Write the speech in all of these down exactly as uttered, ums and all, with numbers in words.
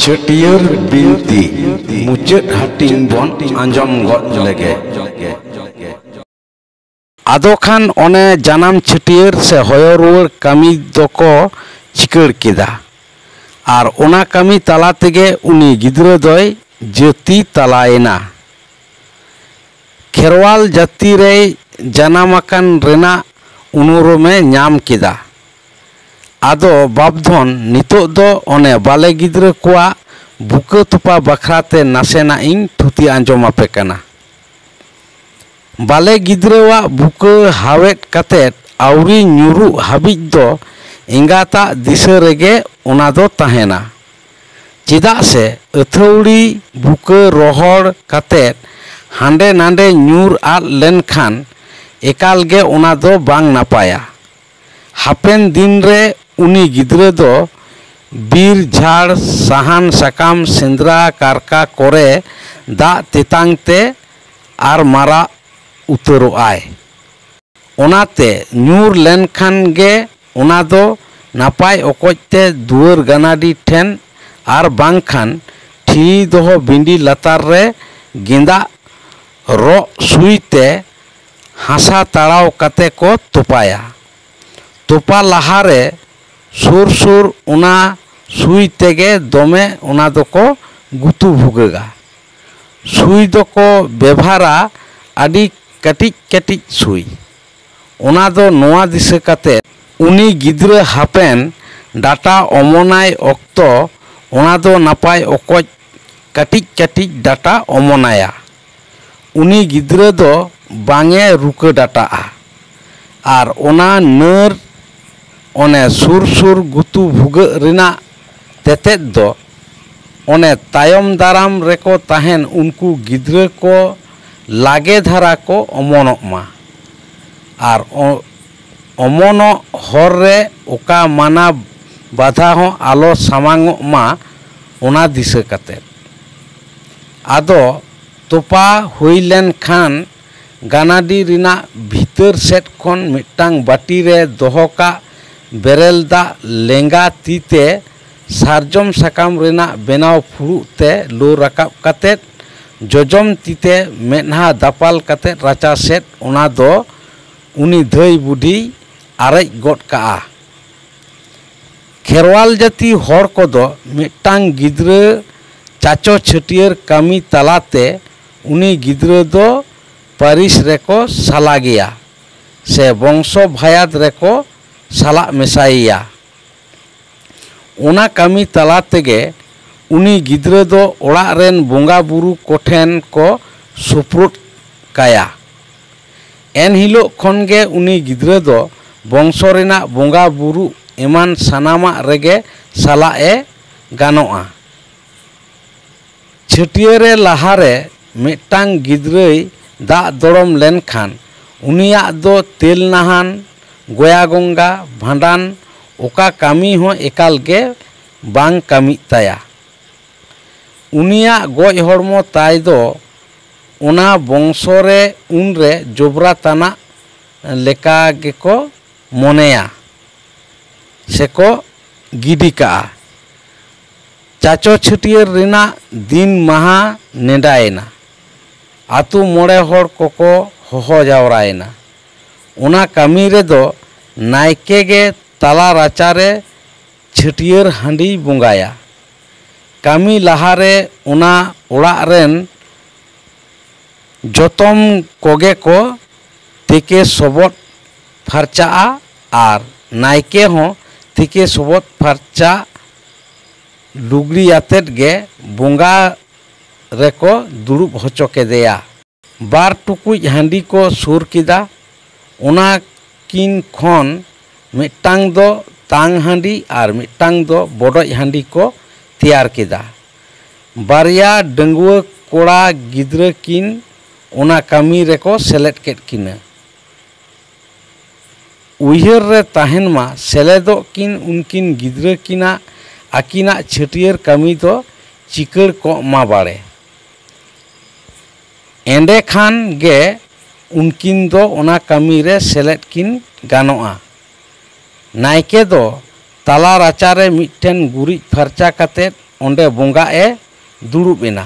ᱪᱷᱟᱹᱴᱭᱟᱹᱨ ᱵᱤᱱᱛᱤ ᱢᱩᱪᱟᱹᱫ ᱦᱟᱹᱴᱤᱧ ᱵᱚᱱ ᱟᱸᱡᱚᱢ ᱜᱚᱫ ᱞᱮᱜᱮ᱾ ᱟᱫᱚ ᱠᱷᱟᱱ ᱚᱱᱮ ᱡᱟᱱᱟᱢ ᱪᱷᱟᱹᱴᱭᱟᱹᱨ ᱥᱮ ᱦᱚᱭᱚ ᱨᱩᱣᱟᱹᱲ ᱠᱟᱹᱢᱤ ᱫᱚᱠᱚ ᱪᱤᱠᱟᱹᱲ ᱠᱮᱫᱟ᱾ ᱟᱨ ᱚᱱᱟ ᱠᱟᱹᱢᱤ ᱛᱟᱞᱟ ᱛᱮᱜᱮ ᱩᱱᱤ ᱜᱤᱫᱽᱨᱟᱹ ᱫᱚᱭ ᱡᱟᱹᱛᱤ ᱛᱟᱞᱟᱭᱮᱱᱟ᱾ ᱠᱷᱮᱨᱣᱟᱞ ᱡᱟᱹᱛᱤ ᱨᱮᱭ ᱡᱟᱱᱟᱢ ᱟᱠᱟᱱ ᱨᱮᱱᱟᱜ ᱩᱱᱩᱨᱩᱢᱮ ᱧᱟᱢ ᱠᱮᱫᱟ᱾ ᱟᱫᱚ ᱵᱟᱯᱫᱷᱚᱱ, ᱱᱤᱛᱚᱜ ᱫᱚ ᱚᱱᱮ ᱵᱟᱞᱮ ᱜᱤᱫᱽᱨᱟᱹ ᱠᱚᱣᱟᱜ ᱵᱩᱠᱟᱹ ᱛᱚᱯᱟ ᱵᱟᱠᱷᱨᱟ ᱛᱮ ᱱᱟᱥᱮᱱᱟᱜ ᱤᱧ ᱛᱷᱩᱛᱤ ᱟᱸᱡᱚᱢ ᱟᱯᱮ ᱠᱟᱱᱟ᱾ ᱵᱟᱞᱮ ᱜᱤᱫᱽᱨᱟᱹᱣᱟᱜ ᱵᱩᱠᱟᱹ ᱦᱟᱣᱮᱫ ᱠᱟᱛᱮ ᱟᱹᱣᱨᱤ ᱧᱩᱨᱩᱜ ᱦᱟᱹᱵᱤᱡ ᱫᱚ ᱮᱸᱜᱟᱛᱟᱜ ᱫᱤᱥᱟᱹ ᱨᱮᱜᱮ ᱚᱱᱟ ᱫᱚ ᱛᱟᱦᱮᱱᱟ᱾ ᱪᱮᱫᱟᱜ ᱥᱮ ᱟᱹᱛᱷᱟᱹᱣᱲᱤ ᱵᱩᱠᱟᱹ ᱨᱚᱦᱚᱲ ᱠᱟᱛᱮ ᱦᱟᱸᱰᱮ ᱱᱟᱸᱰᱮ ᱧᱩᱨ ᱟᱫ ᱞᱮᱱᱠᱷᱟᱱ ᱮᱠᱟᱞ ᱜᱮ ᱚᱱᱟ ᱫᱚ ᱵᱟᱝ ᱱᱟᱯᱟᱭᱟ᱾ ᱦᱟᱯᱮᱱ ᱫᱤᱱ ᱨᱮ ᱩᱱᱤ ᱜᱤᱫᱽᱨᱟᱹ ᱫᱚ ᱵᱤᱨ ᱡᱷᱟᱲ ᱥᱟᱦᱟᱱ ᱥᱟᱠᱟᱢ ᱥᱮᱸᱫᱽᱨᱟ ᱠᱟᱨᱠᱟ ᱠᱚᱨᱮ ᱫᱟᱜ ᱛᱮᱛᱟᱝ ᱛᱮ ᱟᱨ ᱢᱟᱨᱟᱜ ᱩᱛᱟᱹᱨᱚᱜ ᱟᱭ᱾ ᱚᱱᱟᱛᱮ ᱧᱩᱨ ᱞᱮᱱᱠᱷᱟᱱ ᱜᱮ ᱚᱱᱟ ᱫᱚ ᱱᱟᱯᱟᱭ ᱚᱠᱚᱡ ᱛᱮ ᱫᱩᱣᱟᱹᱨ ᱜᱟᱱᱟᱰᱤ ᱴᱷᱮᱱ ᱟᱨ ᱵᱟᱝᱠᱷᱟᱱ ᱴᱷᱤᱨᱤ ᱫᱚᱦᱚ ᱵᱤᱸᱰᱤ ᱞᱟᱛᱟᱨ ᱨᱮ ᱜᱮᱸᱫᱟᱜ ᱨᱚᱜ ᱥᱩᱭ ᱛᱮ ᱦᱟᱥᱟ ᱛᱟᱲᱟᱣ ᱠᱟᱛᱮ ᱠᱚ ᱛᱚᱯᱟᱭᱟ᱾ ᱛᱚᱯᱟ ᱞᱟᱦᱟᱨᱮ ᱥᱩᱨ ᱥᱩᱨ ᱚᱱᱟ ᱥᱩᱭ ᱛᱮᱜᱮ ᱫᱚᱢᱮ ᱚᱱᱟ ᱫᱚᱠᱚ ᱜᱩᱛᱩ ᱵᱷᱩᱜᱟᱹᱜᱟ᱾ ᱥᱩᱭ ᱫᱚᱠᱚ ᱵᱮᱵᱷᱟᱨᱟ ᱟᱹᱰᱤ ᱠᱟᱹᱴᱤᱡ ᱠᱟᱹᱴᱤᱡ ᱥᱩᱭ᱾ ᱚᱱᱟ ᱫᱚ ᱱᱚᱣᱟ ᱫᱤᱥᱟᱹ ᱠᱟᱛᱮ, ᱩᱱᱤ ᱜᱤᱫᱽᱨᱟᱹ ᱦᱟᱯᱮᱱ ᱰᱟᱴᱟ ᱚᱢᱚᱱᱟᱭ ᱚᱠᱛᱚ ᱚᱱᱟ ᱫᱚ ᱱᱟᱯᱟᱭ ᱚᱠᱚᱡ ᱠᱟᱹᱴᱤᱡ ᱠᱟᱹᱴᱤᱡ ᱰᱟᱴᱟ ᱚᱢᱚᱱᱟᱭᱟ᱾ ᱩᱱᱤ ᱜᱤᱫᱽᱨᱟᱹ ᱫᱚ ᱵᱟᱝ ᱮ ᱨᱩᱠᱟᱹ ᱰᱟᱴᱟᱜᱼᱟ᱾ ᱟᱨ ᱚᱱᱟ ᱱᱟᱹᱨ ᱚᱱᱮ ᱥᱩᱨ ᱥᱩᱨ ᱜᱩᱛᱩ ᱵᱷᱩᱜᱟᱹᱜ ᱨᱮᱱᱟᱜ ᱛᱮᱛᱮᱫ ᱫᱚ ᱚᱱᱮ ᱛᱟᱭᱚᱢ ᱫᱟᱨᱟᱢ ᱨᱮᱠᱚ ᱛᱟᱦᱮᱱ ᱩᱱᱠᱩ ᱜᱤᱫᱽᱨᱟᱹ ᱠᱚ ᱞᱟᱜᱮ ᱫᱷᱟᱨᱟ ᱠᱚ ᱚᱢᱚᱱᱚᱜ ᱢᱟ᱾ ᱟᱨ ᱚ-, ᱚᱢᱚᱱᱚᱜ ᱦᱚᱨ ᱨᱮ ᱚᱠᱟ ᱢᱟᱱᱟ ᱵᱟᱫᱷᱟ ᱦᱚᱸ ᱟᱞᱚ ᱥᱟᱢᱟᱝᱚᱜ ᱢᱟ, ᱚᱱᱟ ᱫᱤᱥᱟᱹ ᱠᱟᱛᱮ᱾ ᱟᱫᱚ ᱛᱚᱯᱟ ᱦᱩᱭ ᱞᱮᱱ ᱠᱷᱟᱱ ᱜᱟᱱᱟᱰᱤ ᱨᱮᱱᱟᱜ ᱵᱷᱤᱛᱟᱹᱨ ᱥᱮᱫ ᱠᱷᱚᱱ ᱢᱤᱫᱴᱟᱝ ᱵᱟᱹᱴᱤ ᱨᱮ ᱫᱚᱦᱚ ᱠᱟᱜ ᱵᱮᱨᱮᱞ ᱫᱟᱜ ᱞᱮᱸᱜᱟ ᱛᱤ ᱛᱮ ᱥᱟᱨᱡᱚᱢ ᱥᱟᱠᱟᱢ ᱨᱮᱱᱟᱜ ᱵᱮᱱᱟᱣ ᱯᱷᱩᱲᱩᱜ ᱛᱮ ᱞᱩ ᱨᱟᱠᱟᱵ ᱠᱟᱛᱮ, ᱡᱚᱡᱚᱢ ᱛᱤᱛᱮ ᱢᱮᱫᱦᱟ ᱫᱟᱯᱟᱞ ᱠᱟᱛᱮ ᱨᱟᱪᱟ ᱥᱮᱫ ᱚᱱᱟ ᱫᱚ ᱩᱱᱤ ᱫᱷᱟᱹᱭ ᱵᱩᱰᱷᱤᱭ ᱟᱨᱮᱡ ᱜᱚᱫ ᱠᱟᱜᱼᱟ᱾ ᱠᱷᱮᱨᱣᱟᱞ ᱡᱟᱹᱛᱤ ᱦᱚᱲ ᱠᱚᱫᱚ ᱢᱤᱫᱴᱟᱝ ᱜᱤᱫᱽᱨᱟᱹ ᱪᱟᱪᱚ ᱪᱷᱟᱹᱴᱭᱟᱹᱨ ᱠᱟᱹᱢᱤ ᱛᱟᱞᱟᱛᱮ ᱩᱱᱤ ᱜᱤᱫᱽᱨᱟᱹ ᱫᱚ ᱯᱟᱹᱨᱤᱥ ᱨᱮᱠᱚ ᱥᱟᱞᱟᱜᱮᱭᱟ ᱥᱮ ᱵᱚᱝᱥᱚ ᱵᱷᱟᱭᱟᱫ ᱨᱮᱠᱚ ᱥᱟᱞᱟᱜ ᱢᱮᱥᱟᱭᱮᱭᱟ᱾ ᱚᱱᱟ ᱠᱟᱹᱢᱤ ᱛᱟᱞᱟ ᱛᱮᱜᱮ ᱩᱱᱤ ᱜᱤᱫᱽᱨᱟᱹ ᱫᱚ ᱚᱲᱟᱜ ᱨᱮᱱ ᱵᱚᱸᱜᱟ ᱵᱩᱨᱩ ᱠᱚᱴᱷᱮᱱ ᱠᱚ ᱥᱩᱯᱨᱩᱫ ᱠᱟᱭᱟ᱾ ᱮᱱ ᱦᱤᱞᱳᱜ ᱠᱷᱚᱱ ᱜᱮ ᱩᱱᱤ ᱜᱤᱫᱽᱨᱟᱹ ᱫᱚ ᱵᱚᱝᱥᱚ ᱨᱮᱱᱟᱜ ᱵᱚᱸᱜᱟ ᱵᱩᱨᱩ ᱮᱢᱟᱱ ᱥᱟᱱᱟᱢᱟᱜ ᱨᱮᱜᱮ ᱥᱟᱞᱟᱜ ᱮ ᱜᱟᱱᱚᱜᱼᱟ᱾ ᱪᱷᱟᱹᱴᱭᱟᱹᱨᱮ ᱞᱟᱦᱟᱨᱮ ᱢᱤᱫᱴᱟᱝ ᱜᱤᱫᱽᱨᱟᱹᱭ ᱫᱟᱜ ᱫᱚᱲᱚᱢ ᱞᱮᱱᱠᱷᱟᱱ, ᱩᱱᱤᱭᱟᱜ ᱫᱚ ᱛᱮᱞ ᱱᱟᱦᱟᱱ, ᱜᱚᱭᱟ ᱜᱚᱝᱜᱟ, ᱵᱷᱟᱸᱰᱟᱱ, ᱚᱠᱟ ᱠᱟᱹᱢᱤ ᱦᱚᱸ ᱮᱠᱟᱞ ᱜᱮ ᱵᱟᱝ ᱠᱟᱹᱢᱤᱜ ᱛᱟᱭᱟ᱾ ᱩᱱᱤᱭᱟᱜ ᱜᱚᱡ ᱦᱚᱲᱢᱚ ᱛᱟᱭ ᱫᱚ ᱚᱱᱟ ᱵᱚᱝᱥᱚ ᱨᱮ ᱩᱱᱨᱮ ᱡᱚᱵᱽᱨᱟ ᱛᱟᱱᱟᱜ ᱞᱮᱠᱟ ᱜᱮᱠᱚ ᱢᱚᱱᱮᱭᱟ ᱥᱮᱠᱚ ᱜᱤᱰᱤ ᱠᱟᱜᱼᱟ᱾ ᱪᱟᱪᱚ ᱪᱷᱟᱹᱴᱭᱟᱹᱨ ᱨᱮᱱᱟᱜ ᱫᱤᱱ ᱢᱟᱦᱟ ᱱᱮᱰᱟᱭᱮᱱᱟ᱾ ᱟᱛᱳ ᱢᱚᱬᱮ ᱦᱚᱲ ᱠᱚᱠᱚ ᱦᱚᱦᱚ ᱡᱟᱣᱨᱟᱭᱮᱱᱟ᱾ ᱚᱱᱟ ᱠᱟᱹᱢᱤ ᱨᱮᱫᱚ ᱱᱟᱭᱠᱮ ᱜᱮ ᱛᱟᱞᱟ ᱨᱟᱪᱟᱨᱮ ᱪᱷᱟᱹᱴᱭᱟᱹᱨ ᱦᱟᱺᱰᱤᱭ ᱵᱚᱸᱜᱟᱭᱟ᱾ ᱠᱟᱹᱢᱤ ᱞᱟᱦᱟᱨᱮ ᱚᱱᱟ ᱚᱲᱟᱜ ᱨᱮᱱ ᱡᱚᱛᱚᱢ ᱠᱚᱜᱮ ᱠᱚ ᱛᱮᱠᱮ ᱥᱚᱵᱚᱫ ᱯᱷᱟᱨᱪᱟᱜᱼᱟ ᱟᱨ ᱱᱟᱭᱠᱮ ᱦᱚᱸ ᱛᱮᱠᱮ ᱥᱚᱵᱚᱫ ᱯᱷᱟᱨᱪᱟ ᱞᱩᱜᱽᱲᱤ ᱟᱛᱮᱫ ᱜᱮ ᱵᱚᱸᱜᱟ ᱨᱮᱠᱚ ᱫᱩᱲᱩᱵ ᱦᱚᱪᱚ ᱠᱮᱫᱮᱭᱟ᱾ ᱵᱟᱨ ᱴᱩᱠᱩᱡ ᱦᱟᱺᱰᱤ ᱠᱚ ᱥᱩᱨ ᱠᱮᱫᱟ᱾ ᱚᱱᱟ ᱠᱤᱱ ᱠᱷᱚᱱ ᱢᱤᱫᱴᱟᱝ ᱫᱚ ᱛᱟᱝ ᱦᱟᱺᱰᱤ ᱟᱨ ᱢᱤᱫᱴᱟᱝ ᱫᱚ ᱵᱚᱰᱚᱡ ᱦᱟᱺᱰᱤ ᱠᱚ ᱛᱮᱭᱟᱨ ᱠᱮᱫᱟ᱾ ᱵᱟᱨᱭᱟ ᱰᱟᱺᱜᱩᱣᱟᱹ ᱠᱚᱲᱟ ᱜᱤᱫᱽᱨᱟᱹ ᱠᱤᱱ ᱚᱱᱟ ᱠᱟᱹᱢᱤ ᱨᱮᱠᱚ ᱥᱮᱞᱮᱫ ᱠᱮᱫ ᱠᱤᱱᱟ᱾ ᱩᱭᱦᱟᱹᱨ ᱨᱮ ᱛᱟᱦᱮᱱ ᱢᱟ, ᱥᱮᱞᱮᱫᱚᱜ ᱠᱤᱱ ᱩᱱᱠᱤᱱ ᱜᱤᱫᱽᱨᱟᱹ ᱠᱤᱱᱟᱜ ᱟᱹᱠᱤᱱᱟᱜ ᱪᱷᱟᱹᱴᱭᱟᱹᱨ ᱠᱟᱹᱢᱤ ᱫᱚ ᱪᱤᱠᱟᱹᱲ ᱠᱚᱜ ᱢᱟ ᱵᱟᱲᱮ᱾ ᱮᱸᱰᱮ ᱠᱷᱟᱱ ᱜᱮ ᱩᱱᱠᱤᱱ ᱫᱚ ᱚᱱᱟ ᱠᱟᱹᱢᱤ ᱨᱮ ᱥᱮᱞᱮᱫ ᱠᱤᱱ ᱜᱟᱱᱚᱜᱼᱟ᱾ ᱱᱟᱭᱠᱮ ᱫᱚ ᱛᱟᱞᱟ ᱨᱟᱪᱟᱨᱮ ᱢᱤᱫᱴᱷᱮᱱ ᱜᱩᱨᱤᱡ ᱯᱷᱟᱨᱪᱟ ᱠᱟᱛᱮ ᱚᱸᱰᱮ ᱵᱚᱸᱜᱟᱜ ᱮ ᱫᱩᱲᱩᱵ ᱮᱱᱟ᱾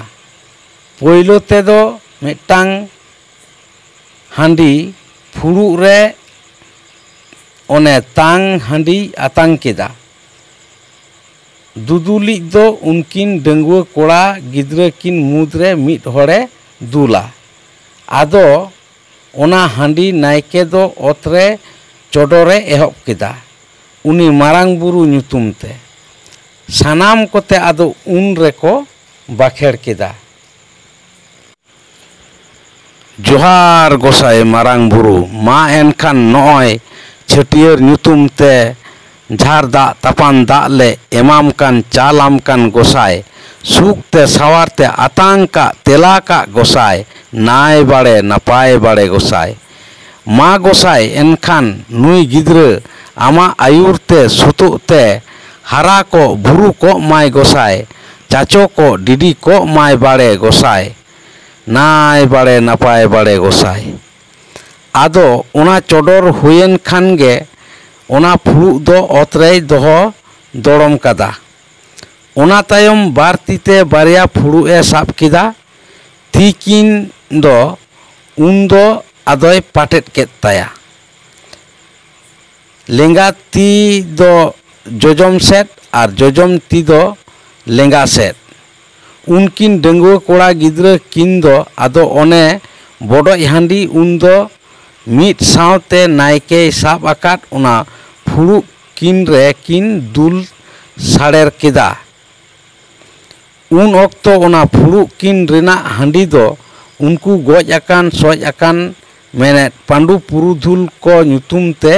ᱯᱳᱭᱞᱳ ᱛᱮᱫᱚ ᱢᱤᱫᱴᱟᱝ ᱦᱟᱺᱰᱤ ᱯᱷᱩᱲᱩᱜ ᱨᱮ ᱚᱱᱮ ᱛᱟᱝ ᱦᱟᱺᱰᱤᱭ ᱟᱛᱟᱝ ᱠᱮᱫᱟ᱾ ᱫᱩᱫᱩᱞᱤᱡ ᱫᱚ ᱩᱱᱠᱤᱱ ᱰᱟᱺᱜᱩᱣᱟᱹ ᱠᱚᱲᱟ ᱜᱤᱫᱽᱨᱟᱹ ᱠᱤᱱ ᱢᱩᱫᱽᱨᱮ ᱢᱤᱫ ᱦᱚᱲᱮ ᱫᱩᱞᱟ᱾ ᱟᱫᱚ ᱚᱱᱟ ᱦᱟᱺᱰᱤ ᱱᱟᱭᱠᱮ ᱫᱚ ᱚᱛ ᱨᱮ ᱪᱚᱰᱚᱨᱮ ᱮᱦᱚᱵ ᱠᱮᱫᱟ, ᱩᱱᱤ ᱢᱟᱨᱟᱝ ᱵᱩᱨᱩ ᱧᱩᱛᱩᱢ ᱛᱮ᱾ ᱥᱟᱱᱟᱢ ᱠᱚᱛᱮ ᱟᱫᱚ ᱩᱱ ᱨᱮᱠᱚ ᱵᱟᱠᱷᱮᱲ ᱠᱮᱫᱟ, "ᱡᱚᱦᱟᱨ ᱜᱚᱸᱥᱟᱭ ᱢᱟᱨᱟᱝ ᱵᱩᱨᱩ, ᱢᱟ ᱮᱱᱠᱷᱟᱱ ᱱᱚᱜᱼᱚᱭ ᱪᱷᱟᱹᱴᱭᱟᱹᱨ ᱧᱩᱛᱩᱢ ᱛᱮ ᱡᱷᱟᱨ ᱫᱟᱜ ᱛᱟᱯᱟᱱ ᱫᱟᱜ ᱞᱮ ᱮᱢᱟᱢ ᱠᱟᱱ, ᱪᱟᱞᱟᱢ ᱠᱟᱱ ᱜᱚᱸᱥᱟᱭ, ᱥᱩᱠ ᱛᱮ ᱥᱟᱶᱟᱨ ᱛᱮ ᱟᱛᱟᱝ ᱠᱟᱜ ᱛᱮᱞᱟ ᱠᱟᱜ ᱜᱚᱸᱥᱟᱭ, ᱱᱟᱭ ᱵᱟᱲᱮ ᱱᱟᱯᱟᱭ ᱵᱟᱲᱮ ᱜᱚᱸᱥᱟᱭ᱾ ᱢᱟ ᱜᱚᱸᱥᱟᱭ ᱮᱱᱠᱷᱟᱱ ᱱᱩᱭ ᱜᱤᱫᱽᱨᱟᱹ ᱟᱢᱟᱜ ᱟᱹᱭᱩᱨ ᱛᱮ ᱥᱩᱛᱩᱜ ᱛᱮ ᱦᱟᱨᱟ ᱠᱚᱜ ᱵᱩᱨᱩ ᱠᱚᱜ ᱢᱟᱭ ᱜᱚᱸᱥᱟᱭ, ᱪᱟᱪᱚ ᱠᱚᱜ ᱰᱤᱰᱤ ᱠᱚᱜ ᱢᱟᱭ ᱵᱟᱲᱮ ᱜᱚᱸᱥᱟᱭ, ᱱᱟᱭ ᱵᱟᱲᱮ ᱱᱟᱯᱟᱭ ᱵᱟᱲᱮ ᱜᱚᱸᱥᱟᱭ᱾" ᱟᱫᱚ ᱚᱱᱟ ᱪᱚᱰᱚᱨ ᱦᱩᱭᱮᱱ ᱠᱷᱟᱱ ᱜᱮ ᱚᱱᱟ ᱯᱷᱩᱲᱩᱜ ᱫᱚ ᱚᱛ ᱨᱮᱭ ᱫᱚᱦᱚ ᱫᱚᱲᱚᱢ ᱠᱟᱫᱟ᱾ ᱚᱱᱟ ᱛᱟᱭᱚᱢ ᱵᱟᱨ ᱛᱤ ᱛᱮ ᱵᱟᱨᱭᱟ ᱯᱷᱩᱲᱩᱜ ᱮ ᱥᱟᱵ ᱠᱮᱫᱟ᱾ ᱛᱤ ᱠᱤᱱ ᱫᱚ ᱩᱱ ᱫᱚ ᱟᱫᱚᱭ ᱯᱟᱴᱮᱫ ᱠᱮᱫ ᱛᱟᱭᱟ᱾ ᱞᱮᱸᱜᱟ ᱛᱤ ᱫᱚ ᱡᱚᱡᱚᱢ ᱥᱮᱫ ᱟᱨ ᱡᱚᱡᱚᱢ ᱛᱤ ᱫᱚ ᱞᱮᱸᱜᱟ ᱥᱮᱫ᱾ ᱩᱱᱠᱤᱱ ᱰᱟᱺᱜᱩᱣᱟᱹ ᱠᱚᱲᱟ ᱜᱤᱫᱽᱨᱟᱹ ᱠᱤᱱ ᱫᱚ ᱟᱫᱚ ᱚᱱᱮ ᱵᱚᱰᱚᱡ ᱦᱟᱺᱰᱤ ᱩᱱ ᱫᱚ ᱢᱤᱫ ᱥᱟᱶᱛᱮ ᱱᱟᱭᱠᱮᱭ ᱥᱟᱵ ᱟᱠᱟᱫ ᱚᱱᱟ ᱯᱷᱩᱲᱩᱜ ᱠᱤᱱ ᱨᱮ ᱠᱤᱱ ᱫᱩᱞ ᱥᱟᱲᱮᱨ ᱠᱮᱫᱟ᱾ ᱩᱱ ᱚᱠᱛᱚ ᱚᱱᱟ ᱯᱷᱩᱲᱩᱜ ᱠᱤᱱ ᱨᱮᱱᱟᱜ ᱦᱟᱺᱰᱤ ᱫᱚ ᱩᱱᱠᱩ ᱜᱚᱡ ᱟᱠᱟᱱ ᱥᱚᱡ ᱟᱠᱟᱱ ᱢᱮᱱᱮᱫ ᱯᱟᱹᱰᱩ ᱯᱩᱨᱩᱫᱷᱩᱞ ᱠᱚ ᱧᱩᱛᱩᱢ ᱛᱮ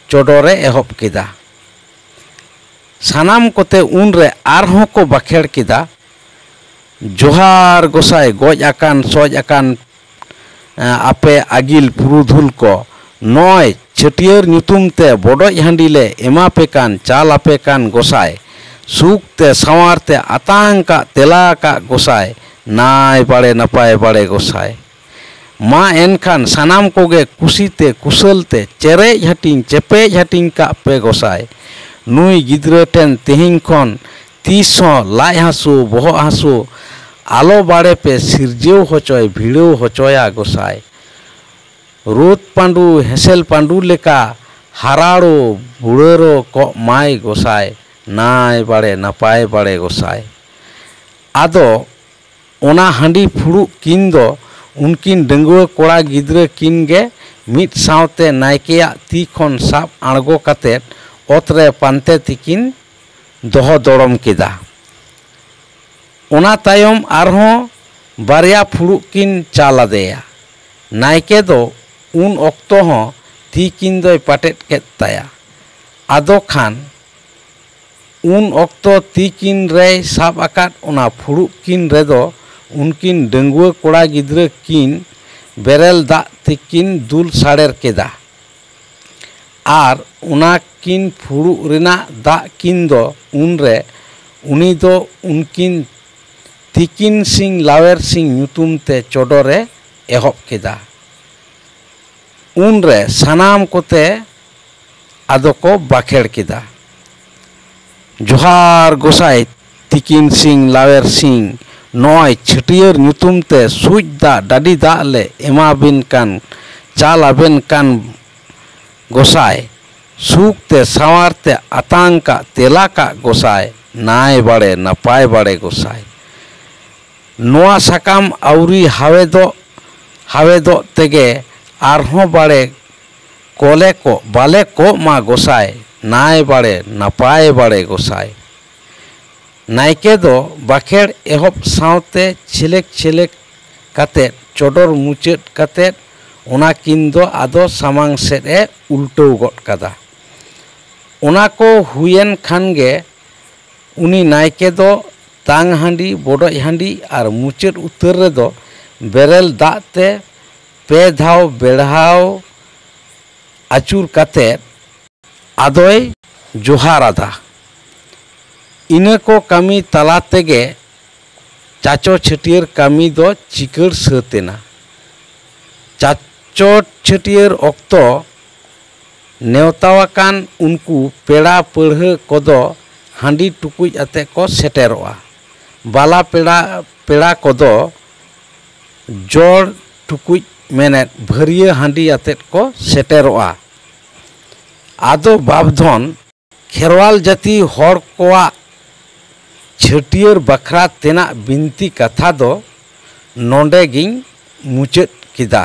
ᱪᱚᱰᱚᱨᱮ ᱮᱦᱚᱵ ᱠᱮᱫᱟ᱾ ᱥᱟᱱᱟᱢ ᱠᱚᱛᱮ ᱩᱱᱨᱮ ᱟᱨᱦᱚᱸ ᱠᱚ ᱵᱟᱠᱷᱮᱲ ᱠᱮᱫᱟ, "ᱡᱚᱦᱟᱨ ᱜᱚᱸᱥᱟᱭ, ᱜᱚᱡ ᱟᱠᱟᱱ ᱥᱚᱡ ᱟᱠᱟᱱ ᱟᱯᱮ ᱟᱹᱜᱤᱞ ᱯᱩᱨᱩᱫᱷᱩᱞ ᱠᱚ, ᱱᱚᱜᱼᱚᱭ ᱪᱷᱟᱹᱴᱭᱟᱹᱨ ᱧᱩᱛᱩᱢ ᱛᱮ ᱵᱚᱰᱚᱡ ᱦᱟᱺᱰᱤ ᱞᱮ ᱮᱢᱟ ᱯᱮ ᱠᱟᱱ, ᱪᱟᱞ ᱟᱯᱮ ᱠᱟᱱ ᱜᱚᱸᱥᱟᱭ, ᱥᱩᱠ ᱛᱮ ᱥᱟᱶᱟᱨ ᱛᱮ ᱟᱛᱟᱝ ᱠᱟᱜ ᱛᱮᱞᱟ ᱠᱟᱜ ᱜᱚᱸᱥᱟᱭ, ᱱᱟᱭ ᱵᱟᱲᱮ ᱱᱟᱯᱟᱭ ᱵᱟᱲᱮ ᱜᱚᱸᱥᱟᱭ᱾ ᱢᱟ ᱮᱱᱠᱷᱟᱱ ᱥᱟᱱᱟᱢ ᱠᱚᱜᱮ ᱠᱩᱥᱤ ᱛᱮ ᱠᱩᱥᱟᱹᱞ ᱛᱮ ᱪᱮᱨᱮᱡ ᱦᱟᱹᱴᱤᱧ ᱪᱮᱯᱮᱡ ᱦᱟᱹᱴᱤᱧ ᱠᱟᱜ ᱯᱮ ᱜᱚᱸᱥᱟᱭ, ᱱᱩᱭ ᱜᱤᱫᱽᱨᱟᱹ ᱴᱷᱮᱱ ᱛᱮᱦᱮᱧ ᱠᱷᱚᱱ ᱛᱤᱥ ᱦᱚᱸ ᱞᱟᱡ ᱦᱟᱹᱥᱩ, ᱵᱚᱦᱚᱜ ᱦᱟᱹᱥᱩ ᱟᱞᱚ ᱵᱟᱲᱮ ᱯᱮ ᱥᱤᱨᱡᱟᱹᱣ ᱦᱚᱪᱚᱭ, ᱵᱷᱤᱲᱟᱹᱣ ᱦᱚᱪᱚᱭᱟ ᱜᱚᱸᱥᱟᱭ᱾ ᱨᱳᱫ ᱯᱟᱺᱰᱩ, ᱦᱮᱸᱥᱮᱞ ᱯᱟᱺᱰᱩ ᱞᱮᱠᱟ ᱦᱟᱨᱟᱲᱚ, ᱵᱩᱲᱟᱹᱨᱚ ᱠᱚᱜ ᱢᱟᱭ ᱜᱚᱸᱥᱟᱭ, ᱱᱟᱭ ᱵᱟᱲᱮ, ᱱᱟᱯᱟᱭ ᱵᱟᱲᱮ ᱜᱚᱸᱥᱟᱭ᱾ ᱟᱫᱚ ᱚᱱᱟ ᱦᱟᱺᱰᱤ ᱯᱷᱩᱲᱩᱜ ᱠᱤᱱ ᱫᱚ ᱩᱱᱠᱤᱱ ᱰᱟᱺᱜᱩᱣᱟᱹ ᱠᱚᱲᱟ ᱜᱤᱫᱽᱨᱟᱹ ᱠᱤᱱ ᱜᱮ ᱢᱤᱫ ᱥᱟᱶᱛᱮ ᱱᱟᱭᱠᱮᱭᱟᱜ ᱛᱤ ᱠᱷᱚᱱ ᱥᱟᱵ ᱟᱬᱜᱚ ᱠᱟᱛᱮ ᱚᱛ ᱨᱮ ᱯᱟᱱᱛᱮ ᱛᱮᱠᱤᱱ ᱫᱚᱦᱚ ᱫᱚᱲᱚᱢ ᱠᱮᱫᱟ᱾ ᱚᱱᱟ ᱛᱟᱭᱚᱢ ᱟᱨᱦᱚᱸ ᱵᱟᱨᱭᱟ ᱯᱷᱩᱲᱩᱜ ᱠᱤᱱ ᱪᱟᱞ ᱟᱫᱮᱭᱟ᱾ ᱱᱟᱭᱠᱮ ᱫᱚ ᱩᱱ ᱚᱠᱛᱚ ᱦᱚᱸ ᱛᱤ ᱠᱤᱱ ᱫᱚᱭ ᱯᱟᱴᱮᱫ ᱠᱮᱫ ᱛᱟᱭᱟ᱾ ᱟᱫᱚ ᱠᱷᱟᱱ ᱩᱱ ᱚᱠᱛᱚ ᱛᱤ ᱠᱤᱱ ᱨᱮᱭ ᱥᱟᱵ ᱟᱠᱟᱫ ᱚᱱᱟ ᱯᱷᱩᱲᱩᱜ ᱠᱤᱱ ᱨᱮᱫᱚ ᱩᱱᱠᱤᱱ ᱰᱟᱺᱜᱩᱣᱟᱹ ᱠᱚᱲᱟ ᱜᱤᱫᱽᱨᱟᱹ ᱠᱤᱱ ᱵᱮᱨᱮᱞ ᱫᱟᱜ ᱛᱮᱠᱤᱱ ᱫᱩᱞ ᱥᱟᱲᱮᱨ ᱠᱮᱫᱟ᱾ ᱟᱨ ᱚᱱᱟ ᱠᱤᱱ ᱯᱷᱩᱲᱩᱜ ᱨᱮᱱᱟᱜ ᱫᱟᱜ ᱠᱤᱱ ᱫᱚ ᱩᱱᱨᱮ ᱩᱱᱤ ᱫᱚ ᱩᱱᱠᱤᱱ ᱛᱤᱠᱤᱱ ᱥᱤᱝ ᱞᱟᱣᱮᱨ ᱥᱤᱝ ᱧᱩᱛᱩᱢ ᱛᱮ ᱪᱚᱰᱚᱨᱮ ᱮᱦᱚᱵ ᱠᱮᱫᱟ᱾ ᱩᱱᱨᱮ ᱥᱟᱱᱟᱢ ᱠᱚᱛᱮ ᱟᱫᱚ ᱠᱚ ᱵᱟᱠᱷᱮᱲ ᱠᱮᱫᱟ, "ᱡᱚᱦᱟᱨ ᱜᱚᱸᱥᱟᱭ ᱛᱤᱠᱤᱱ ᱥᱤᱝ ᱞᱟᱣᱮᱨ ᱥᱤᱝ, ᱱᱚᱜᱼᱚᱭ ᱪᱷᱟᱹᱴᱭᱟᱹᱨ ᱧᱩᱛᱩᱢ ᱛᱮ ᱥᱩᱡ ᱫᱟᱜ ᱰᱟᱹᱰᱤ ᱫᱟᱜ ᱞᱮ ᱮᱢᱟᱵᱤᱱ ᱠᱟᱱ, ᱪᱟᱞ ᱟᱵᱮᱱ ᱠᱟᱱ ᱜᱚᱸᱥᱟᱭ, ᱥᱩᱠ ᱛᱮ ᱥᱟᱶᱟᱨ ᱛᱮ ᱟᱛᱟᱝ ᱠᱟᱜ ᱛᱮᱞᱟ ᱠᱟᱜ ᱜᱚᱸᱥᱟᱭ, ᱱᱟᱭ ᱵᱟᱲᱮ ᱱᱟᱯᱟᱭ ᱵᱟᱲᱮ ᱜᱚᱸᱥᱟᱭ᱾ ᱱᱚᱣᱟ ᱥᱟᱠᱟᱢ ᱟᱹᱣᱨᱤ ᱦᱟᱣᱮᱫᱚᱜ ᱦᱟᱣᱮᱫᱚᱜ ᱛᱮᱜᱮ ᱟᱨᱦᱚᱸ ᱵᱟᱲᱮ ᱠᱚᱞᱮ ᱠᱚᱜ ᱵᱟᱞᱮ ᱠᱚᱜ ᱢᱟ ᱜᱚᱸᱥᱟᱭ, ᱱᱟᱭ ᱵᱟᱲᱮ ᱱᱟᱯᱟᱭ ᱵᱟᱲᱮ ᱜᱚᱸᱥᱟᱭ᱾" ᱱᱟᱭᱠᱮ ᱫᱚ ᱵᱟᱠᱷᱮᱲ ᱮᱦᱚᱵ ᱥᱟᱶᱛᱮ ᱪᱷᱮᱞᱮᱠ ᱪᱷᱮᱞᱮᱠ ᱠᱟᱛᱮ ᱪᱚᱰᱚᱨ ᱢᱩᱪᱟᱹᱫ ᱠᱟᱛᱮ ᱚᱱᱟ ᱠᱤᱱ ᱫᱚ ᱟᱫᱚ ᱥᱟᱢᱟᱝ ᱥᱮᱫ ᱮ ᱩᱞᱴᱟᱹᱣ ᱜᱚᱫ ᱠᱟᱫᱟ᱾ ᱚᱱᱟ ᱠᱚ ᱦᱩᱭᱮᱱ ᱠᱷᱟᱱ ᱜᱮ ᱩᱱᱤ ᱱᱟᱭᱠᱮ ᱫᱚ ᱛᱟᱝ ᱦᱟᱺᱰᱤ, ᱵᱚᱰᱚᱡ ᱦᱟᱺᱰᱤ ᱟᱨ ᱢᱩᱪᱟᱹᱫ ᱩᱛᱟᱹᱨ ᱨᱮᱫᱚ ᱵᱮᱨᱮᱞ ᱫᱟᱜ ᱛᱮ ᱯᱮ ᱫᱷᱟᱣ ᱵᱮᱲᱦᱟᱣ ᱟᱹᱪᱩᱨ ᱠᱟᱛᱮ ᱟᱫᱚᱭ ᱡᱚᱦᱟᱨ ᱟᱫᱟ᱾ ᱤᱱᱟᱹ ᱠᱚ ᱠᱟᱹᱢᱤ ᱛᱟᱞᱟ ᱛᱮᱜᱮ ᱪᱟᱪᱚ ᱪᱷᱟᱹᱴᱭᱟᱹᱨ ᱠᱟᱹᱢᱤ ᱫᱚ ᱪᱤᱠᱟᱹᱲ ᱥᱟᱹᱛ ᱮᱱᱟ᱾ ᱪᱟᱪᱚ ᱪᱷᱟᱹᱴᱭᱟᱹᱨ ᱚᱠᱛᱚ ᱱᱮᱣᱛᱟᱣᱟᱠᱟᱱ ᱩᱱᱠᱩ ᱯᱮᱲᱟ ᱯᱟᱹᱲᱦᱟᱹ ᱠᱚᱫᱚ ᱦᱟᱺᱰᱤ ᱴᱩᱠᱩᱡ ᱟᱛᱮ ᱠᱚ ᱥᱮᱴᱮᱨᱚᱜᱼᱟ᱾ ᱵᱟᱞᱟ ᱯᱮᱲᱟ, ᱯᱮᱲᱟ ᱠᱚᱫᱚ ᱡᱚᱲ ᱴᱩᱠᱩᱡ ᱢᱮᱱᱮᱫ ᱵᱷᱟᱹᱨᱭᱟᱹ ᱦᱟᱺᱰᱤ ᱟᱛᱮ ᱠᱚ ᱥᱮᱴᱮᱨᱚᱜᱼᱟ᱾ ᱟᱫᱚ ᱵᱟᱯᱫᱷᱚᱱ, ᱠᱷᱮᱨᱣᱟᱞ ᱡᱟᱹᱛᱤ ᱦᱚᱲ ᱠᱚᱣᱟᱜ ᱪᱷᱟᱹᱴᱭᱟᱹᱨ ᱵᱟᱠᱷᱨᱟ ᱛᱮᱱᱟᱜ ᱵᱤᱱᱛᱤ ᱠᱟᱛᱷᱟ ᱫᱚ ᱱᱚᱰᱮ ᱜᱤᱧ ᱢᱩᱪᱟᱹᱫ ᱠᱮᱫᱟ᱾